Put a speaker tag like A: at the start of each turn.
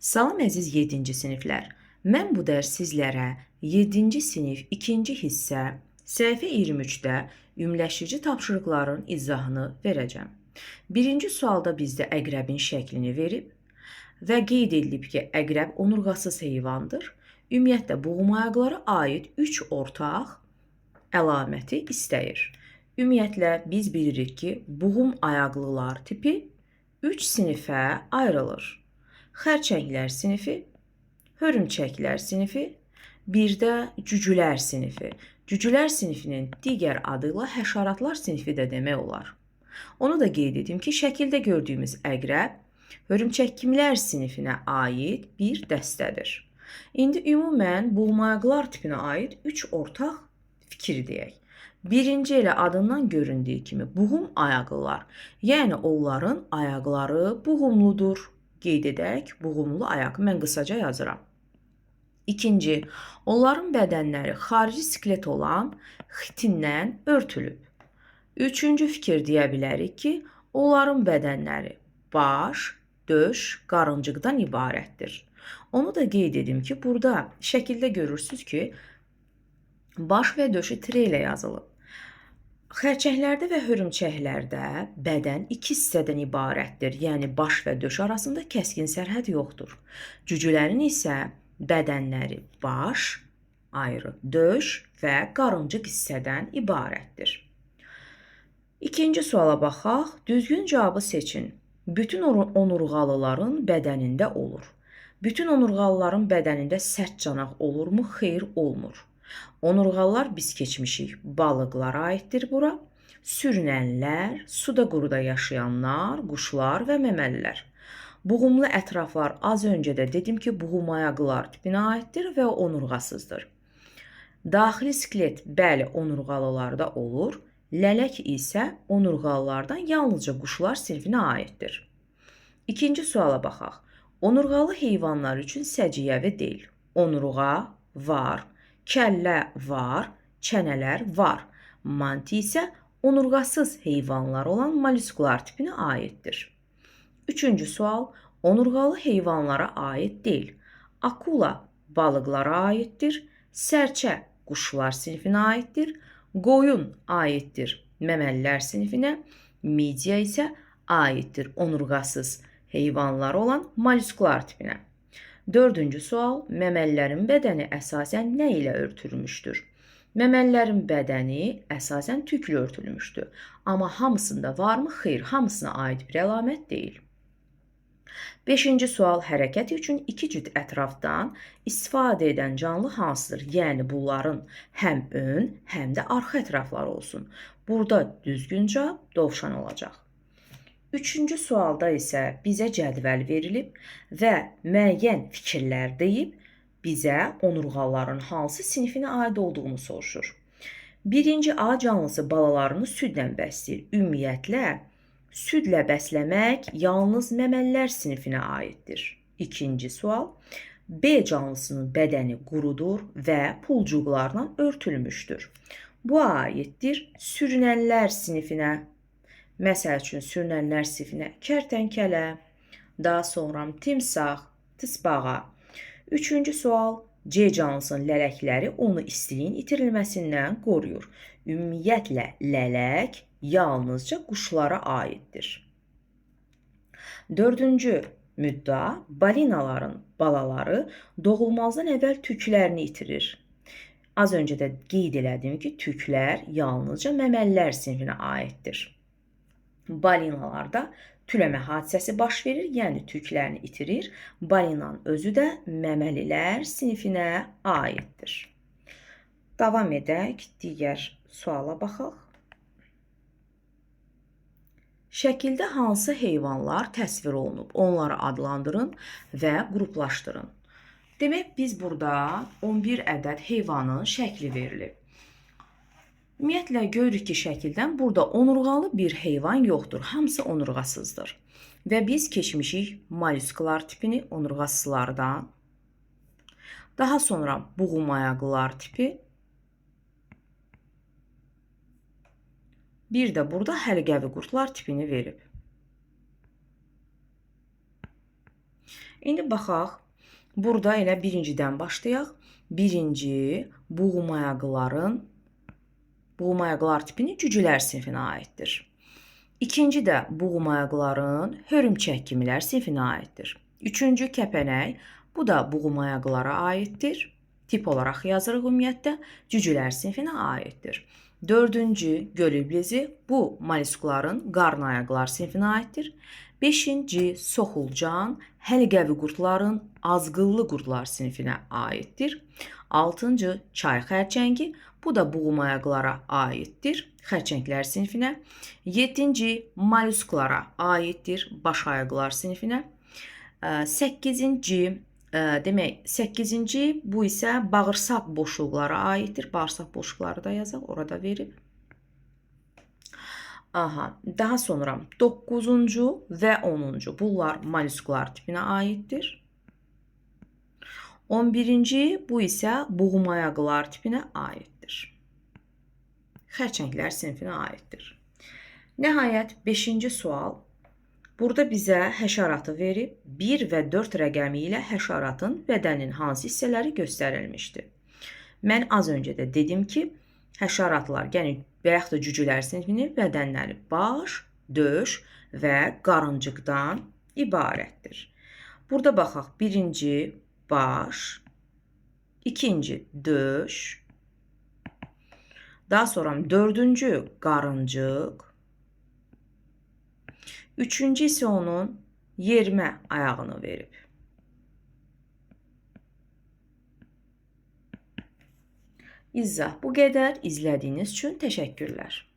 A: Salam əziz 7-ci siniflər. Mən bu dərs sizlərə 7-ci sinif 2-ci hissə səhifə 23-də ümumiləşdirici tapşırıqların izahını verəcəm. Birinci sualda bizdə əqrəbin şəklini verib və qeyd edilib ki, əqrəb onurğasız heyvandır. Ümumiyyətlə buğumayaqlara aid 3 ortaq əlaməti istəyir. Ümumiyyətlə biz bilirik ki, buğum ayaqlılar tipi 3 sinifə ayrılır. Xərçənglər sinifi, hörümçəklər sinifi, bir də cücülər sinifi. Cücülər sinifinin digər adı ilə həşəratlar sinifi də demək olar. Onu da qeyd edim ki, şəkildə gördüyümüz əqrəb hörümçəkkimlər sinifinə aid bir dəstədir. İndi ümumən buğumayaqlar tipinə aid 3 ortaq fikir deyək. Birinci elə adından göründüyü kimi buğum ayaqlılar, yəni onların ayaqları buğumludur. Qeyd edək, buğumlu ayaq. Mən qısaca yazıram. İkinci, onların bədənləri xarici skelet olan xitindən örtülüb. Üçüncü fikir deyə bilərik ki, onların bədənləri baş, döş, qarıncıqdan ibarətdir. Onu da qeyd edim ki, burada şəkildə görürsünüz ki, baş və döşü tire ilə yazılıb. Xərçənglərdə və hörümçəklərdə bədən iki hissədən ibarətdir. Yəni baş və döş arasında kəskin sərhəd yoxdur. Cücülərin isə bədənləri baş, ayrı, döş və qarıncıq hissədən ibarətdir. İkinci suala baxaq. Düzgün cavabı seçin. Bütün onurğalıların bədənində olur. Bütün onurğalıların bədənində sərt canaq olurmu? Xeyr, olmur. Onurğalılar biz keçmişik. Balıqlara aiddir bura. Sürünənlər, suda quruda yaşayanlar, quşlar və məməlilər. Buğumlu ətraflar az öncə də dedim ki, buğumayaqlılar tipinə aiddir və onurğasızdır. Daxili skelet bəli onurğalılarda olur. Lələk isə onurğalılardan yalnızca quşlar sinifinə aiddir. İkinci suala baxaq. Onurğalı heyvanlar üçün səciyyəvi deyil. Onurğa var, kəllə var, çənələr var. Manti isə onurğasız heyvanlar olan molüsklar tipinə aiddir. Üçüncü sual, onurğalı heyvanlara aid deyil. Akula balıqlara aiddir, sərçə quşlar sinifinə aiddir, qoyun aiddir məməlilər sinifinə, midya isə aiddir onurğasız heyvanlar olan molüsklar tipinə. Dördüncü sual, məməlilərin bədəni əsasən nə ilə örtülmüşdür? Məməlilərin bədəni əsasən tüklə örtülmüşdür. Amma hamısında varmı? Xeyr, hamısına aid bir əlamət deyil. Beşinci sual, hərəkət üçün iki cüt ətrafdan istifadə edən canlı hansıdır? Yəni bunların həm ön, həm də arxa ətrafları olsun. Burada düzgün cavab dovşan olacaq. Üçüncü sualda isə bizə cədvəl verilib və müəyyən fikirlər deyib bizə onurğalıların hansı sinifinə aid olduğunu soruşur. Birinci A canlısı balalarını südlə bəsləyir. Ümumiyyətlə, südlə bəsləmək yalnız məməlilər sinifinə aiddir. İkinci sual, B canlısının bədəni qurudur və pulcuqlarla örtülmüşdür. Bu aiddir sürünənlər sinifinə. Məsəl üçün, sürünənlər sinifinə kərtənkələ, daha sonra timsah, tısbağa. Üçüncü sual, C canlısının lələkləri onu istiliyin itirilməsindən qoruyur. Ümumiyyətlə, lələk yalnızca quşlara aiddir. Dördüncü müddəa, balinaların balaları doğulmazdan əvvəl tüklərini itirir. Az öncə də qeyd elədim ki, tüklər yalnızca məməlilər sinifinə aiddir. Balinalarda tüləmə hadisəsi baş verir, yəni tüklərini itirir. Balinanın özü də məməlilər sinifinə aiddir. Davam edək, digər suala baxaq. Şəkildə hansı heyvanlar təsvir olunub? Onları adlandırın və qruplaşdırın. Demək, biz burada 11 ədəd heyvanın şəkli verilib. Ümumiyyətlə, görürük ki, şəkildən burada onurğalı bir heyvan yoxdur. Hamısı onurğasızdır. Və biz keçmişik molüsklar tipini onurğasızlardan. Daha sonra buğumayaqlılar tipi. Bir də burada həlqəvi qurdlar tipini verib. İndi baxaq. Burada elə birincidən başlayaq. Birinci buğumayaqlar tipinin cücülər sinfinə aiddir. İkinci də buğumayaqların hörümçək kimilər sinfinə aiddir. Üçüncü kəpənək, bu da buğumayaqlara aiddir. Tip olaraq yazırıq ümumiyyətlə, cücülər sinfinə aiddir. Dördüncü göl iblizi, bu molluskların qarnayaqlar sinfinə aiddir. Beşinci soxulcan, həlqəvi qurdların azqıllı qurdlar sinfinə aiddir. Altıncı çay xərçəngi, bu da buğumayaqlara aiddir, xərçənglər sinfinə. Yeddinci mollusklara aiddir, başayaqlar sinfinə. Səkkizinci, demək, səkkizinci bu isə bağırsaq boşluqlara aiddir. Bağırsaq boşluqları da yazaq, orada verib. Aha, daha sonra 9-cu və 10-cu bunlar mollusklar tipinə aiddir. 11-ci bu isə buğumayaqlar tipinə aiddir. Xərçənglər sinfinə aiddir. Nəhayət 5-ci sual. Burada bizə həşəratı verib, 1 və 4 rəqəmi ilə həşəratın bədəninin hansı hissələri göstərilmişdir? Mən az öncə də dedim ki, həşəratlar, yəni və yaxud da cücülər sinfinin bədənləri baş, döş və qarıncıqdan ibarətdir. Burada baxaq, birinci baş, ikinci döş, daha sonra dördüncü qarıncıq, üçüncü isə onun yermə ayağını verib. İzah bu qədər. İzlədiyiniz üçün təşəkkürlər.